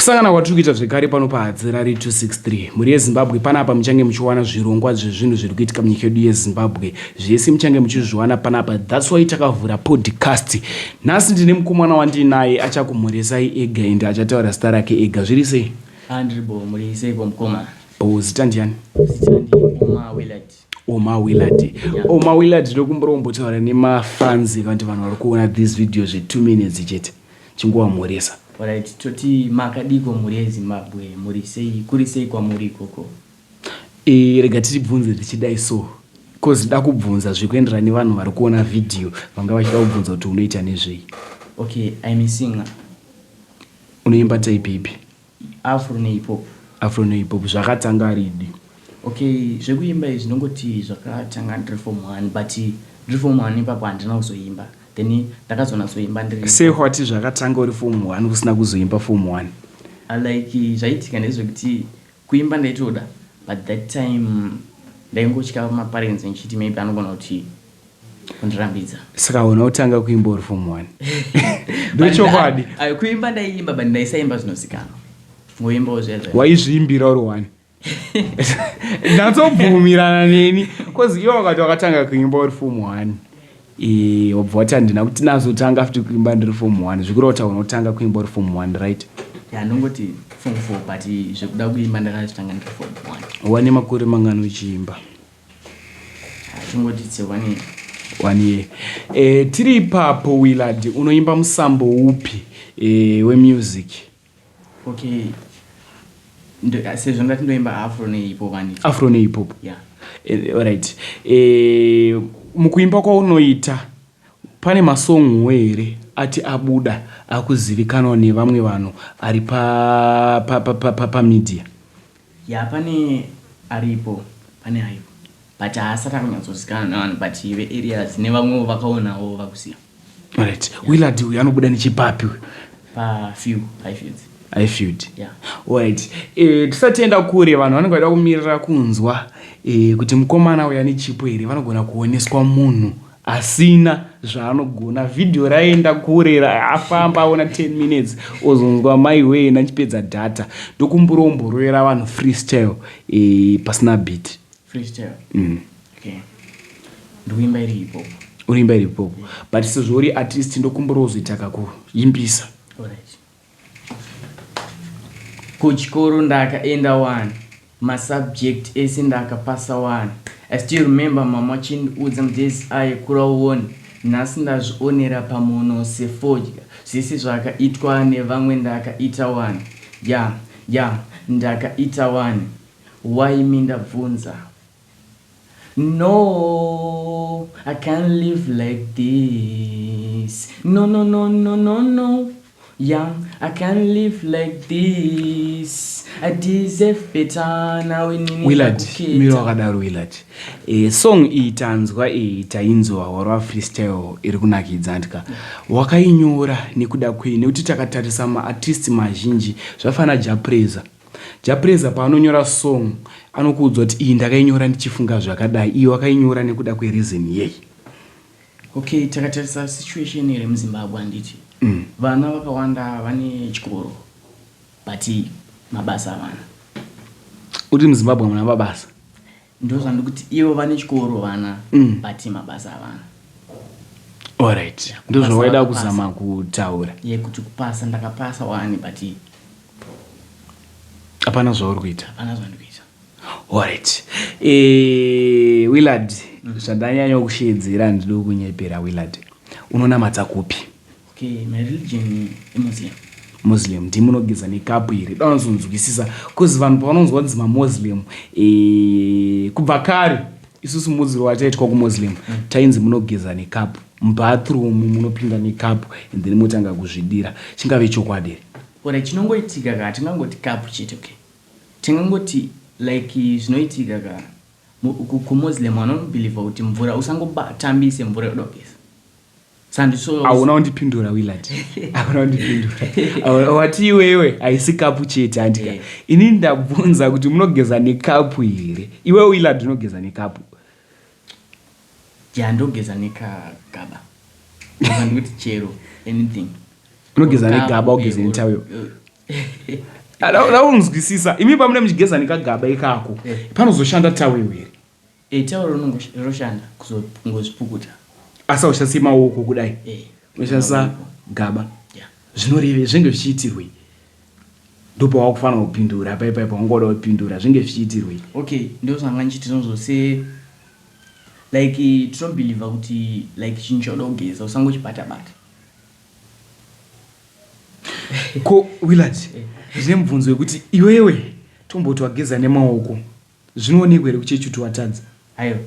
Kusangana kwatiri kuita zvekare pano paHadzirari 263 mhuri yeZimbabwe. Panapa muchange muchiwana zvirongwa zvezvinhu zviri kuitika munyika yedu yeZimbabwe. Zvese muchange muchizviwana panapa. That's why takavhura podcast. Nhasi ndine mukomana wandinaye achakumhoresai ega ende achataura zita rake ega. Zviri sei? Andiri bo, muri seiko mukoma? Bo, zita ndiani? Zita ndi Oma Willard. Oma Willard. Yeah. Oma Willard ndokumbura kumbotaura nemafans kana kuti vanhu vari kuona this video zve 2 minutes chete. Chingovamhoresa. Alright, toti makadiko mhuri yeZimbabwe, muri sei, kuri sei kwamuri ikoko? E, rega tichibvunze tichidai so cause da kubvunza zviri kuenderana nevanhu vari kuona vhidhiyo vanga vachida kubvunza kuti unoita nezvei. Okay, I'm a singer. Unoimba type ipi? Afro nehip hop. Afro nehip hop zvakatanga rini? Okay, zvekuimba izvi ndongoti zvakatanga ndiri form 1 but ndiri form 1 ipapo handina kuzoimba. Then ndakazonatsoimba ndiri Sei wati zvakatanga uri form 1 usina kuzoimba form 1? Like zvaiitika ndezvekuti kuimba ndaitoda but that time ndaingotya maparents ndichiti maybe anogona kuti kundirambidza. Saka hauna kutanga kuimba uri form 1? Ndochokwadi. Kuimba ndaiimba but ndaisaimba zvinozikanwa. Ngoimbawo zviya zviya. Waizviimbira uri 1? Nyatsobvumirana neni cause iwe wakati wakatanga kuimba uri form 1 eh, wabva wati handina kuti nazotanga futi kuimba ndiri form 1 zvikureva kuti hauna kutanga kuimba uri form 1 right? Ya, ndongoti form 4 but zvekuda kuimba ndakazvitanga ndiri form 1. Wane makore mangani uchiimba? Tingoti it's one year. One year. Eh, tiri ipapo Willard unoimba musambo upi eh, wemusic? Okay. Sezvo ndati ndoimba afro nehip hop handiti? Afro nehip hop. Yeah. Alright. Mukuimba kwaunoita pane masong here ati abuda akuzivikanwa nevamwe vanhu ari pa pa pa pa, pa, pa media? Yeah, pane aripo, pane aripo. But haasati akunyatsozikanwa nevanhu but veareas nevamwewo vakaonawo vakuziva. Alright. Yeah. Willard uyu anobuda nechipapi uyu? Pa few Highfields. Highfield. Yeah. Alright. Tisati enda kure vanhu vanenge vachida kumirira kunzwa kuti mukomana uyu ane chipo here vanogona kuoneswa munhu asina zvaanogona. Video raenda kure afamba aona 10 minutes ozonzwa mai wee ndachipedza data. Ndokumbura umborovera vanhu freestyle pasina beat. Freestyle. Okay. Ndikuimba iri hip hop. Unoimba iri hip hop. Yeah. But sezvo uri artist ndokumbura uzoita kakuimbisa. Alright. Kuchikoro ndakaenda one. Masubject ese ndakapasa one. I still remember mama vachindiudza madays aye kura uone. Nhasi ndazvionera pamono sefodya. Zvese zvakaitwa nevamwe ndakaita one. Yeah, yeah, ndakaita one. Why me ndabvunza. No, I can't live like this. No, no, no, no, no, no. Yeah, I can't live like this. I deserve better now. Inini Willard, ndakuketa. mira wakadaro Willard. Song iyi tanzwa iyi tainzwa warova freestyle iri kunakidza ndika. Wakainyora nekuda kwei nekuti takatarisa maartist mazhinji zvafana Jah Prayzah. Jah Prayzah paanonyora song anokuudza kuti iyi ndakainyora ndichifunga zvakadai, iyi wakainyora nekuda kwereason yei? Okay, takatarisa situation iri muZimbabwe handiti vana vakawanda vane chikoro but mabasa havana. Uti muZimbabwe hamuna mabasa? Ndozvandikuti ivo vane chikoro vana but mabasa havana. Alright, Yeah, ndozvawaida kupasa kuzama kutaura. Ye kuti kupasa ndakapasa wani but Hapana zvauri kuita. Hapana zvandikuita. Alright. Willard, zvandanyanya kusheedzera handidi kunyepera Willard. Unonamata kupi? Okay, my religion iMuslim. Muslim, ndimi munogeza nekapu here? Da unozonzwisisa cause vanhu pavanonzwa kunzi maMuslim kubva kare isusu mudziro wataitwa kuMuslim tainzi munogeza nekapu mubathroom munopinda nekapu and then motanga kuzvidira. Chingave chokwadi here? Ora chinongoitika ka hatingangoti kapu chete okay. Tingangoti like zvinoitika ka kuMuslim vanobeliever kuti mvura usangotambise mvura yoda kugeza. Hauna kundipindura Willard. Hauna kundipindura. Wati iwewe haisi kapu chete handika. Inini ndabvunza kuti munogeza nekapu here? Iwe Willard unogeza nekapu. Ya ndogeza nekagaba. Ndikuti chero anything. Unogeza negaba ugeze netawel. Da kunzwisisa imi pamune muchigeza nekagaba ikako Eh. panozoshanda towel here? E, towel rinoshanda kungozvipukuta. Asi haushandisi maoko kudai? E. Unoshandisa gaba? Yeah. Zvinoreve zvinge zvichiitirwei? Ndopawakufanira kupindura paipai pawangoda kupindura, zvinge zvichiitirwei? Okay, ndo zvanga ndichiti zvose, like tinobhilivha kuti like chinhu chauda kugeza usangochibata bata. Ko Willard, ndine mubvunzo wekuti iwewe tomboti wageza nemaoko, zvinoonekwa here kuchechi kuti watadza? Aiwa,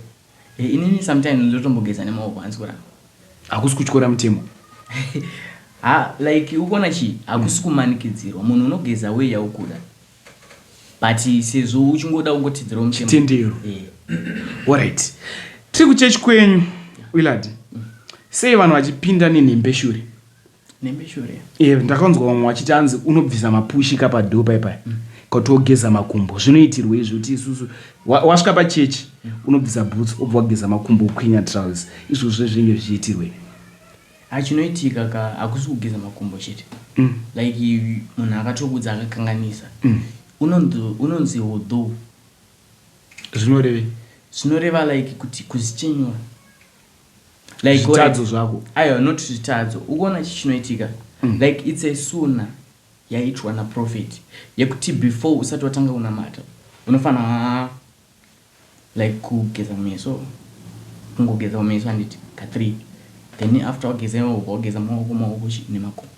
e, inini sometimes ndotombogeza nemaoko, hanzi kuramba. Hakusi kutyora mutemo? Ha, like ukuona chii, hakusi kumanikidzirwa munhu, unogeza way yaukuda, but sezvo uchingoda kungotidzirawo mutemo. Chitendero. E. Alright, tiri kuchechi kwenyu, Willard, sei vanhu vachipinda nenhembeshure? Nembeshure? E, ndakanzwa vamwe vachiti anzi unobvisa mapushi kapadhoo paipai kuti wogeza makumbo. Zvinoitirwa izvo kuti isusu wasvika pachechi unobvisa boots, obva wageza makumbo, ukwinya trouse. Izvozvo zvinenge zvichiitirwei? Ha, chinoitika ka, hakusi kugeza makumbo chete. Like munhu akatokudza akakanganisa, unonzi wudhu. Zvinorevei? Zvinoreva like kuti kuzvichenyura, like Zvitadzo zvako? Aiwa, not zvitadzo. Ukuona chi chinoitika, like it's a sunna yaitwa naprophet yekuti before usati watanga kunamata unofanira like kugeza kumeso, kungogeza kumeso, handiti, ka3, then after wageza iwo wageza maoko nemakumbo.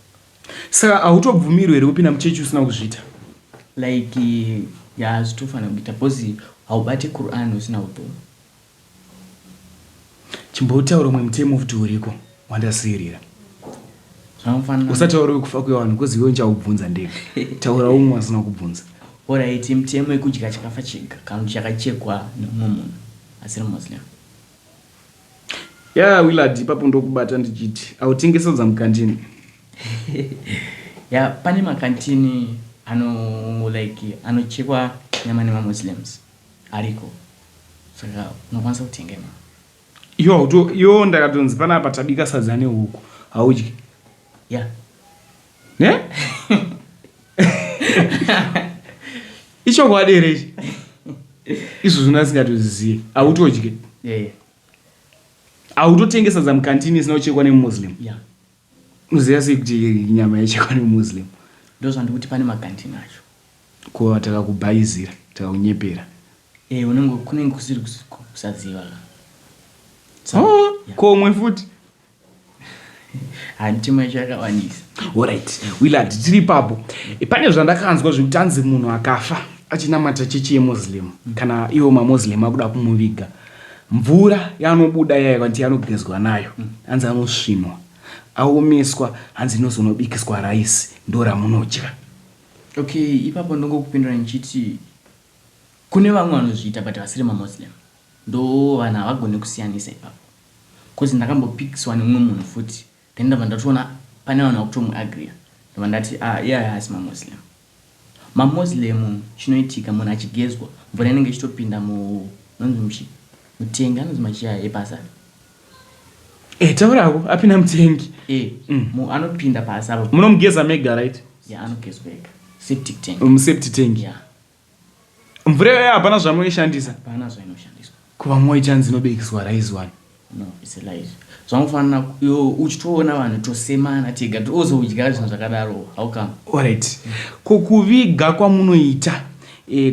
Saka hautobvumirwi here kupinda muchechi usina kuzviita? Like ya, zvitofanira kuita because haubati Quran usina wudhu. Chimbotaura umwe mutemo futi uriko wandasiyirira. Zvanofanira Usataura wekufa kwevanhu because iwe ndichakubvunza ndega. Taura umwe wasina kubvunza. Alright, mutemo wekudya chakafa chega kana kuti chakachekwa nemumwe munhu asiri Muslim. Ya, Willard, ipapo ndokubata ndichiti hautengesi sadza mukandini? Ya, pane makantini ano like anochekwa nyama nemaMuslims ariko, saka unokwanisa kutenga ima. Iwo hauto iwo ndakatonzi panapa tabika sadza nehuku, haudyi? Ya. Ne, ichokwadi here ichi? Izvozvo ndasingatozizive, hautodye? Yeah. Hautotenge sadza mukantini isina kuchekwa nemumuslim? Ya. Unoziva sei kuti nyama yachekwa nemumuslim? Ndo zvandikuti pane makantini acho. Ko takakubhaizira, takakunyepera? E, unenge kunenge kusiri kusaziva ka. Oh, ko umwe futi? Handitimo yacho yakawandisa. Alright, Willard, tiri ipapo. E, pane zvandakanzwa zvekuti anzi munhu akafa achinamata chechi yeMuslim, kana iwo maMuslim akuda kumuviga, mvura yaanobuda yaya kanti yanogezwa nayo, hanzi anosvinwa, aomeswa, hanzi inozonobikiswa raisi, ndo ramunodya. Okay, ipapo ndongokupindura ndichiti kune vamwe vanozviita but vasiri maMuslim, ndo vanhu havagoni kusiyanisa ipapo, because ndakambopikiswa nemumwe munhu futi, then ndabva ndatoona pane vanhu vakutomuagriya, ndabva ndati, ah, iye haasi maMuslim. MaMuslim, chinoitika, munhu achigezwa, mvura inenge ichitopinda mu nonzi muchi mutengi, anonzi machiya epasi. E, taurako, apinda mutengi. E, anopinda pasi apo. Munomugeza mega, right? Ya, anogezwa ega, septic tank. Museptic tank? Ya. Mvura iyoyo hapana zvamunoishandisa? Hapana zvainoshandiswa. Kuva mwaichanzi inobikiswa rice one. No, it's a lie. Zvangofanana iwe uchitoona vanhu tosemana tega, ozodya zvinhu zvakadaro, how come? Alright, ko kuviga kwamunoita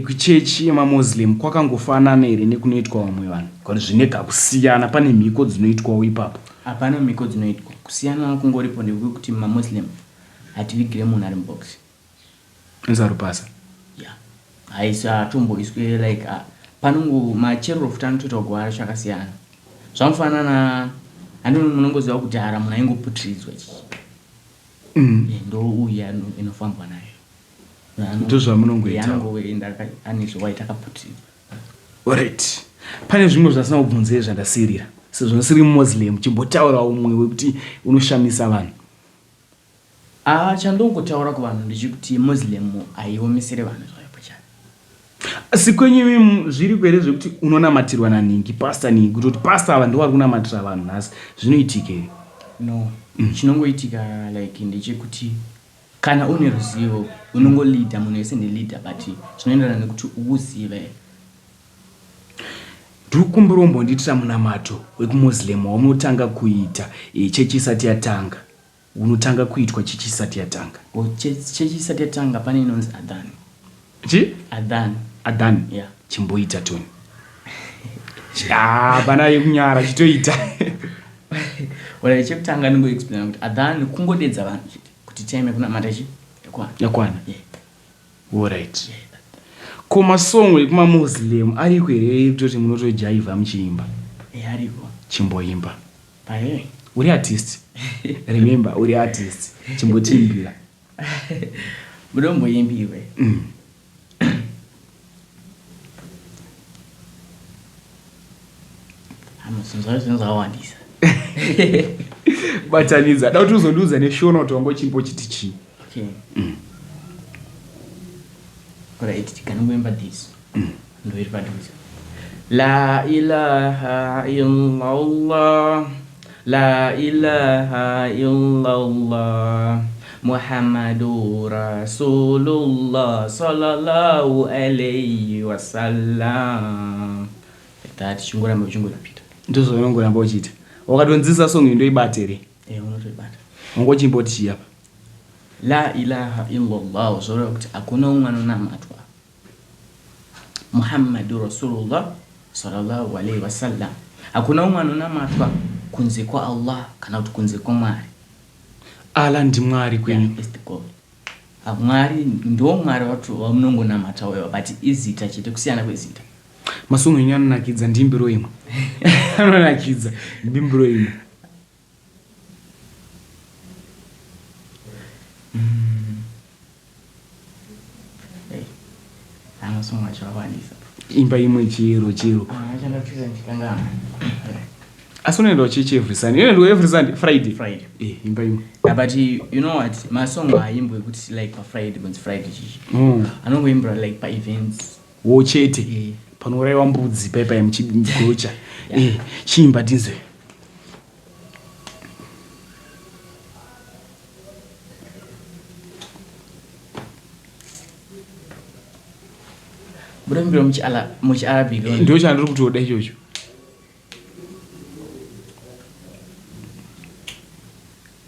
kuchechi yemaMuslim kwakangofanana here nekunoitwa vamwe vanhu, kana zvine kakusiyana, pane mhiko dzinoitwawo ipapo? Hapana mhiko dzinoitwa. Kusiyana kungoripo ndekuti maMuslim hativigire munhu ari mubox. Nzarupasa? Ya, haisi, hatomboiswe like, ah, panongo macherero futi anotoita kugwara racho akasiyana. Zvamufanana handi munongoziva kudhara munhu aingoputiridzwa chii. Eh, ndo uya inofambwa nayo. Ndozvamunongoita. Anongoenda ane zvawaita akaputiridzwa. Alright, pane zvimwe zvasina kubvunzei zvandasiyirira, sezvo ndisiri Muslim, chimbotaura umwe wekuti unoshamisa vanhu. Ah, chandongotaura kuvanhu ndechekuti Muslim haiomesere vanhu zvayo pachayo. Asi kwenyu imi zviriko here zvekuti unonamatirwa nanhingi, pastor ningi, kutoti pastor ava ndo vari kunamatira vanhu nhasi, zvinoitika here? No. Chinongoitika like ndechekuti Kana une ruzivo unongoleader, munhu wese ndileader, but zvinoenderana nekuti ukuziva here. Ndikukumbira umbondiitira munamato wekuMuslim waunotanga kuita eh, chechi isati yatanga. Unotanga kuitwa chechi isati yatanga. Oh, chechi isati yatanga pane inonzi adhan. Chi? Adhan. Adhan. Yeah. Chimboita Tony. Ah, pana yekunyara chitoita. Ora chekutanga ndingo explain kuti adhan kungodedza vanhu chete kuti time yekunamata chi yakwana. Yakwana. Yeah. Alright. Ko masong ekuma Muslim ariko here ekutoti munotojaivha muchiimba? Eh, ariko. Chimboimba. Paye. Uri artist. Remember uri artist. Chimbotiimbira. Mudomboimbiwe. Zvinhu zvinhu zvakawandisa. Batanidza. Da kuti uzondiudza neshona kuti wanga uchimbo chiti chii. Okay. Alright, tikanongoimba this. Ndoiri padhuze. La ilaha illallah. La ilaha illallah. Muhammadu Rasulullah sallallahu alayhi wasallam. Like that, chingoramba uchingoripita. Ndozvaunongoramba uchiita. Wakatonzisa song iyi ndoibata here? Eh, unotoibata. Wanga uchimboti chii apa? La ilaha illallah zvoreva kuti hakuna umwe anonamatwa. Muhammadu Rasulullah sallallahu alaihi wasallam. Hakuna umwe anonamatwa kunze kwa Allah kana kuti kunze kwa Mwari. Allah ndiMwari kwenyu. Yeah, is the God. Ah, Mwari ndo Mwari watu wamunongonamata wewa but izita chete kusiyana kwezita. Masong enyu anonakidza ndiimbiro imwe. Anonakidza ndiimbiro imwe. Hey. Amasong acho akawandisa. Imba imwe chero chero. Ah, achandapfira ndichikangana. Asi unoenda kuchechi every Sunday. Unoenda every Sunday, Friday. Friday. Eh, imba imwe. Yeah, but you know what? Masong haimbwe kuti like pa Friday kunzi Friday chichi. Anongoimbwa like pa events. Wo chete. Yeah. Panouraiwa mbudzi paipai muchigocha. Yeah. Eh, chiimba tinzwe. Munoimbira muchiArabic. Ndo chandiri kutoda ichocho.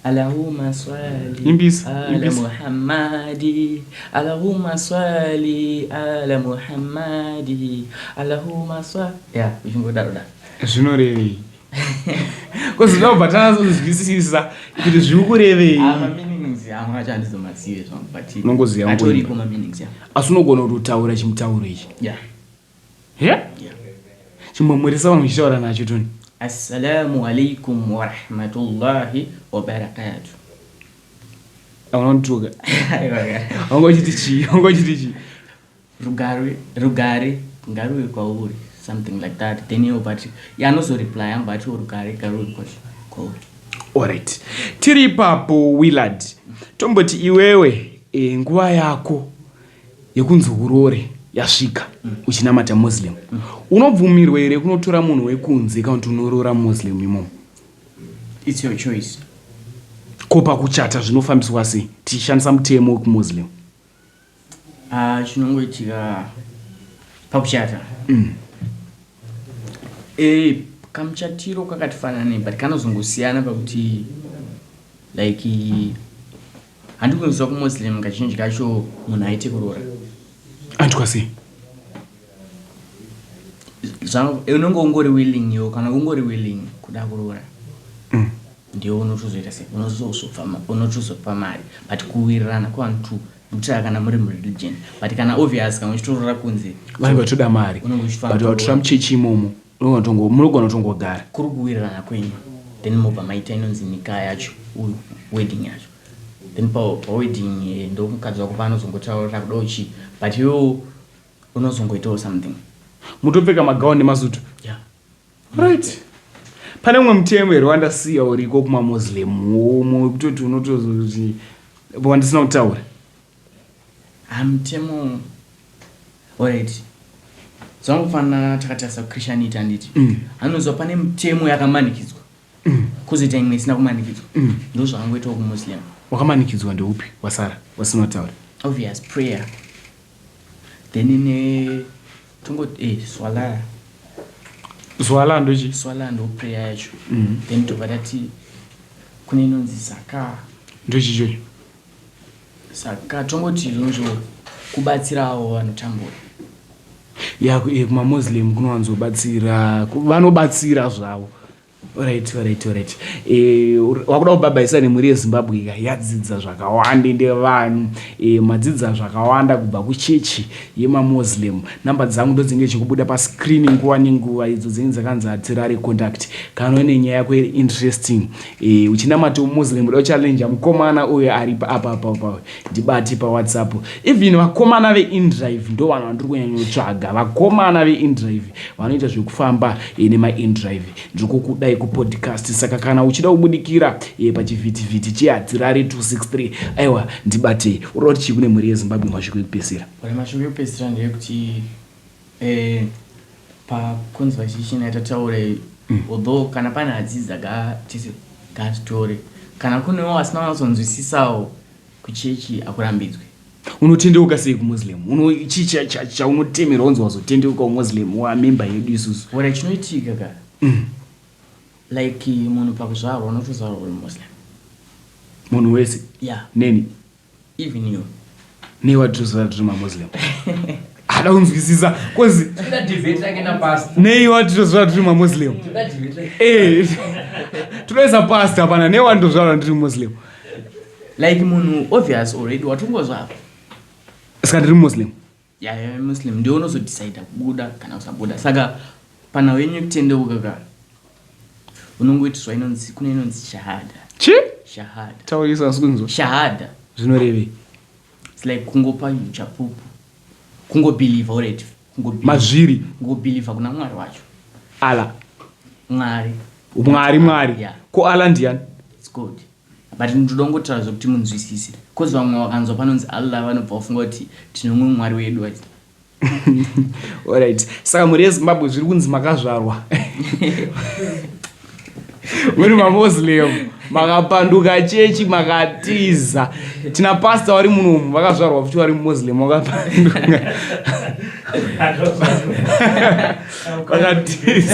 Allahumma swali Imbisa, ala imbisa. Muhammadi Allahumma swali ala Muhammadi Allahumma swali. Yeah, uchingodaro da. Zvinorevei? Kozi ndobva tanazozwisisa kuti zviri kurevei. Ah, ma meanings amwe acho handizomazive zvangu but Unongoziva atoriko ngoimba. ma meanings yeah. Asi unogona kutotaura chimutauro ichi. Yeah. Yeah? Yeah. Chimbomhoresa vanhu uchitaura nacho Tony. Assalamu alaikum wa rahmatullahi wa barakatuh. Hauna kundituka. Wanga uchiti chii? Wanga uchiti chii? Rugare, rugare ngaruve kwauri something like that then iwo but yaanozoreply amba ati rugare ngaruve kwauri. Alright. Tiri ipapo Willard. Tomboti iwewe e, nguva yako yekunzi urore yasvika uchinamata Muslim. Unobvumirwa here kunotora munhu wekunze kana kuti unoroora Muslim imomo? It's your choice. Ko pakuchata zvinofambiswa sei tichishandisa mutemo wekuMuslim? Ah, chinongoitika pakuchata. Eh, kamuchatiro kakati fananei but kanozongosiyana pakuti like handi kunzwa kumuslim kazhinji kacho munhu aite kuroora. Anzwa sei? Unenge ungori willing iwo kana ungori willing kuda kuroora. Ndiwe unotozoita sei unotozopa mari but kuwirirana kwevanhu two ndikutaura kana muri mureligion but kana obvious kana uchitorora kunze Vanenge vachitoda mari. Unenge uchifanira But vatora kuroora. muchechi imomo munogona kutongogara. Kuri kuwirirana kwenyu then mobva maita inonzi nika yacho wedding yacho then pawedding eh, ndomukadzi wako paanozongotaura kuda uchi but iwewo unozongoitawo something. Mutopfeka magauni nemasutu. Yeah. Right. Pane mumwe mutemo here wandasiya uriko kumamuslim umwe wekutoti unotozoti wandisina kutaura? Ah, mutemo alright zvangofanana takatarisa kuchristianity handiti anonzwa pane mutemo yakamanikidzwa kwozoita imwe isina kumanikidzwa ndozvaangoitawo kumuslim. Wakamanikidzwa ndeupi wasara wasina kutaura? Obvious prayer, then ne tongoti swala. Swala ndochi? Swala ndo prayer yacho. Then tobva tati kune inonzi zaka. Ndochichocho? Saka tongoti izvozvo kubatsirawo vanotambura. Ya, kumamuslim kunowanzobatsira, vanobatsira zvavo. Alright. Wakuda kubhabhaisa nemhuri yeZimbabwe ka, yadzidza zvakawanda, ende vanhu madzidza zvakawanda kubva kuchechi yemamuslim. Namba dzangu ndodzinenge chikubuda pascreen nguva nenguva, idzo dzinenge dzakanzi Hatirare contact. Kana uine nyaya yako iri interesting, uchinamata muslim, uda kuchallenge mukomana uyo ari apa apa apa, ndibate paWhatsApp. Even vakomana veindrive ndo vanhu vandiri kunyanyotsvaga, vakomana veindrive vanoita zvekufamba nemaindrive. Ndiri kukudai kupodcast, saka kana uchida kubudikira pachivhitivhiti cheHatirare 263, aiwa, ndibatei. Unoda kuti chii kune mhuri yeZimbabwe, mashoko ekupedzisira? Ore, mashoko ekupedzisira ndeyekuti paconversation yatataura, although kana pane adzidza, gatisi ngatitore, kana kunewo asina kunyatsonzwisisawo, kuchechi akurambidzwe. Unotendeuka sei kumuslim? Chii chaunotemerwa unzi wazotendeuka umuslim, wamemba yedu isusu? Ora, chinoitika ka, like munhu pakuzvarwa unotozvarwa uri muslim. Munhu wese? Yeah. Neni? Even you. Nei watozvarwa tiri mamuslim? Hada kunzwisisa, cause Toda debate yake napastor. Nei watozvarwa tiri mamuslim? Toda debate yake. Todaisa pastor pana. Nei wandozvarwa ndiri muslim? Like munhu obvious already watongozvarwa. Saka ndiri muslim? Yeah, muslim ndiwe unozodecida kubuda kana kusabuda. Saka pana wenyu yekutendeuka ka, unongoitiswa inonzi, kune inonzi shahada. Chi? Shahada. Taurisa, asi kunzwa. Shahada. Zvinorevei? It's like kungopa uchapupu, kungobelieve already. Kungobelieve. Mazviri. Kungobelieve kuna Mwari wacho. Allah? Mwari. Mwari, Mwari. Yeah. Ko Allah ndiani? It's good, but ndoda kungotaura zvekuti munzwisise, cause vamwe vakanzwa panonzi Allah vanobva vafunga kuti tinomwe Mwari wedu achi. Alright, saka mhuri yeZimbabwe, zviri kunzi makazvarwa muri mamuslim, makapanduka chechi, makatiza. Tina pasta vari munomu vakazvarwa futi vari muslim, vakapanduka, vakatiza.